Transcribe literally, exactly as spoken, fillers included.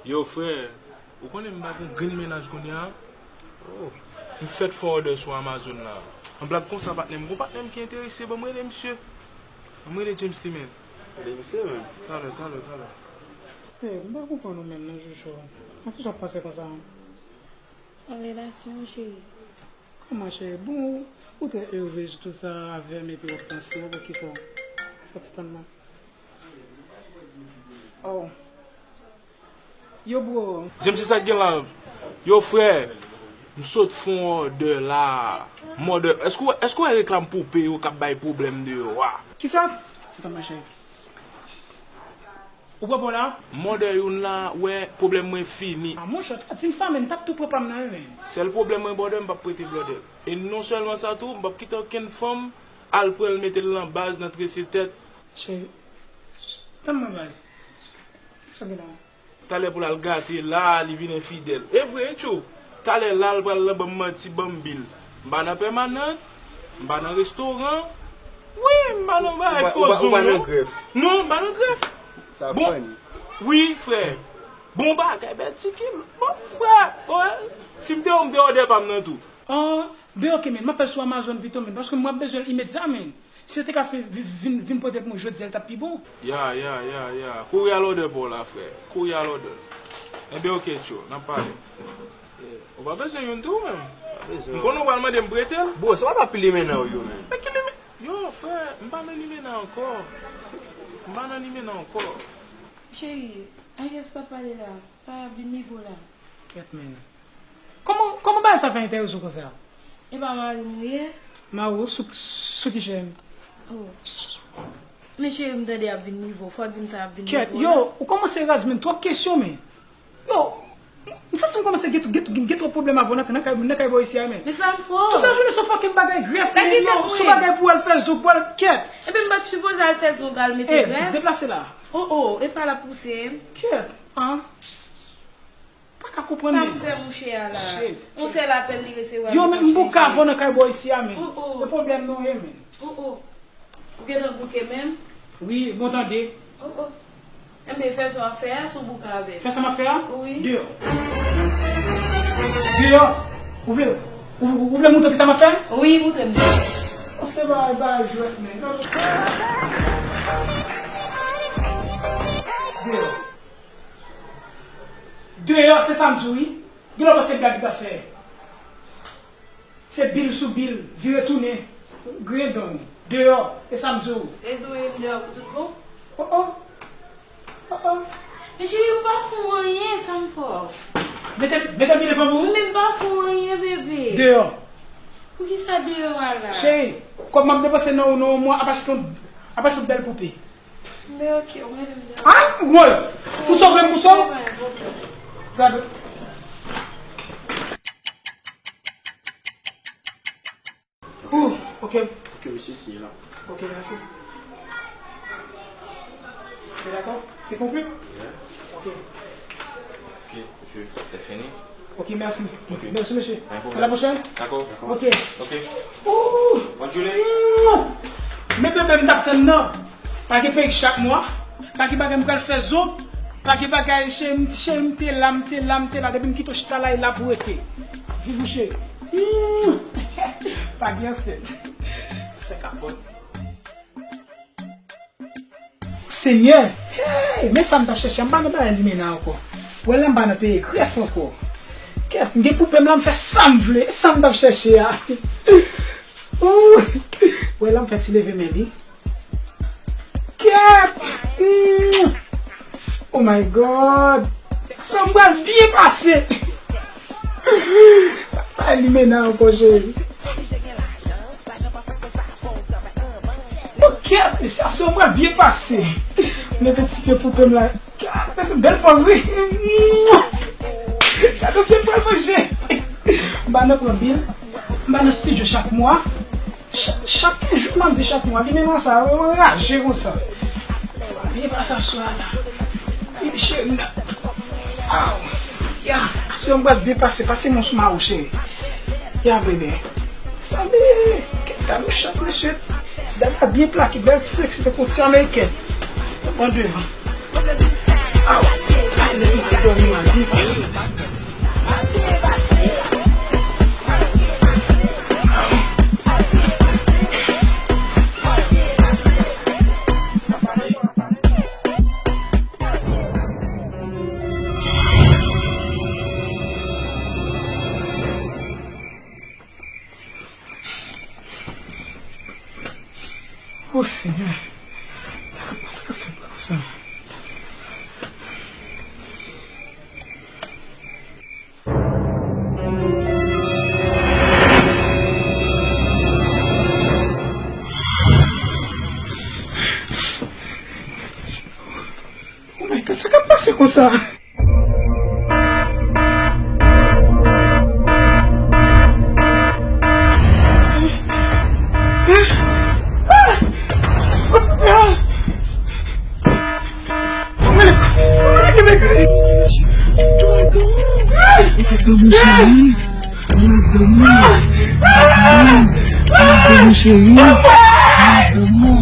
Yo, frè, ou konnen m pa gon grenn mennaj kounye a? Oh, m fèk fè òdè sou Amazon la. An blag konsa, patnè m, gon patnè m ki enterese, ban m rele misye. Ban m rele James li, men. Rele misye, men. Talè, talè, talè. Hey, m pa konprann ou menm non, Jojo. Anfin, sa w ap panse konsa, an? An relasyon, cheri. Kòman, cheri? Bon, ou, ou trè erez tou sa avè m epi w ap panse, poukisa? Fè ti tann non. Oh. Yo, bro. James, se sa k gen la? Yo, frè, m sot fè yon òdè la. M òdè, èske w, èske w wè reklam poupe yo k ap bay pwoblèm deyò a? Kisa? Fè ti tann, mon cheri. Ou pran pa w la? M òdè youn la, wè, pwoblèm mwen fini. A, monchè, w ta di m sa, men m t ap tou pran pa m nan, wi, men. Sèl pwoblèm mwen, brother, m p ap prete, brother. E non sèlman sa tou, m p ap kite okenn fanm al pran l mete l nan baz, nan trese tèt. Cheri, tann mwen, baz. Kisa w gen la? Talè pou l al gate la, li vin enfidèl. E vre, wi, tchou. Talè la, l pral nan ban m manti, ban m bil. M pa nan pèmanant, m pa nan restoran. Wi, m pa nan bagay fo zong, non. Non, m pa nan grèf. Bon, wi, frè. Bon bagay, bèl ti kil. Bon, frè, si m te ou, m te òdè pa m nan tou. An, ben ok, men, m ap fè l sou Amazon pito, men, paske mwen ap bezwen l imedya, men. Si yo te ka fè, vi-, vin, vin pote pou mwen jodi a, l t ap pi bon. Ya, ya, ya, ya. Kouri al òdè pa w la, frè. Kouri al òdè. Enben, ok, tchou, n ap pale. Ou pa bezwen youn tou, menm? M konnen w pral mande m prete l. Bro, se pa pa pil limena w yo, menm. Men ki limena? Yo, frè, m pa nan limena ankò. M pa nan limena ankò. Cheri, a kiyès w ap pale la? Sa y ap vin nivo la. Kèt, men. Kòman, kòman bagay sa fè enterese w konsa? E pa mari m ou ye? Mari w sou, sou ki chèn? Oh. Men cheri, m tande y ap vin nivo. Fò w di m sa y ap vin nivo la. Kèt, yo, ou kòmanse raz, men. Twòp kesyon, men. Yo, m santi m kòmanse gen, gen, gen twòp pwoblèm avè w nan, nan kay, nan kay bò isi a, men. Men sa m fè w? Tout lajounen se yon fucking bagay grèf, men, yo, se yon bagay pou w al fè zo, pou w al kèt. Ebyen, m pa t sipoze al fè zo, al mete grèf? Deplase la. Oh, oh, e pa la pouse m. Kèt, an. Pa ka konprann. Sa m fè mouche a la? Yon sèl apèl li resevwa. Yo, men m bouka avè w nan kay bò isi a, men. Oh, oh. E pwoblèm nou ye, men. Oh, oh. Ou gentan bouke menm? Wi, bon tande. Oh, oh. Enben, fè sa w ap fè a, si w bouke avè m. Fè sa m ap fè a? Wi. Deyò. Deyò. Ou vle, ou, ou vle montre ki sa m ap fè? Wi, montre m. Oh, se bagay, bagay jwèt, men. Deyò. Deyò, se sa m di w, wi. Gen lè w panse blag li pa fè. Se bil sou bil, vire tounen, griyen dan w. Deyò, e sa m di w. Se di w menm deyò pou tout bon? Oh, oh. Oh, oh. Men cheri, m pa fè w anyen, sa m fè w? Mete, mete bil devan pou ou. Men m pa fè w anyen, bebe. Deyò. Poukisa deyò a la? Cheri, kòb m ap depanse nan ou nan yon mwa, ap achte yon, ap achte yon bèl poupe. Men ok, ou mete m deyò. Ay, woy! Pou sove m, pou sove. Gade. Ouh, ok. Ok, mesye, siye la. Ok, mèsi. Ou dakò? Se konkli? Yeah. Ok. Ok, mesye, lè fini. Ok, mèsi. Ok. Mèsi, mesye. Pa gen pwoblèm. A la pwochèn. Dakò. Ok. Ok. Ouh! Bonne journée. Men bebe m t ap tann nan. Pa gen perik chak mwa. Pa gen bagay m pral fè zo. Pa gen bagay cheri m, cheri m te la, m te la, m te la. Depi m kite w chita la, e la pou rete. Viv ou cheri. Hmm. Pa gen ansent. Se kapòt. Senyè, hey, men sa m t ap chèche a, m pa nan bagay limena ankò. Wè la m pa nan peye grèf ankò. Kèt, m gen poupe m la, m fè sa m vle, sa m t ap chèche a. Ooh, wè la m fè ti leve men li. Kèt! Mm. Oh my God! Sa m pral byen pase! Pa limena ankò, cheri. Bon, kèt, mesye, aswè mwen byen pase. Mete ti pye poupe m la. Kèt, mesye, bèl pòz, wi. Gade byen pral manje. M pa nan pran bil. M pa nan estidyo chak mwa. Ch-, chak kenz jou, m ap di chak mwa. Limena sa, yo anraje konsa. Byen pase aswè a la. Vini, cheri, la. Aw, ya, aswè m pral byen pase, pase men w sou mari w, cheri. Ya, bebe. Sa bebe. Gade yon chat, mesye. Ti dam la byen plake, bèl ti seksi, tankou ti ameriken. Pran devan. Aw, ay, nèg mwen ap dòmi, man. O Senyè, sa k ap pase k ap fè m pè konsa? Oh my God, sa k ap pase konsa? Madanm ou cheri, madanm ou, madanm ou cheri, madanm ou.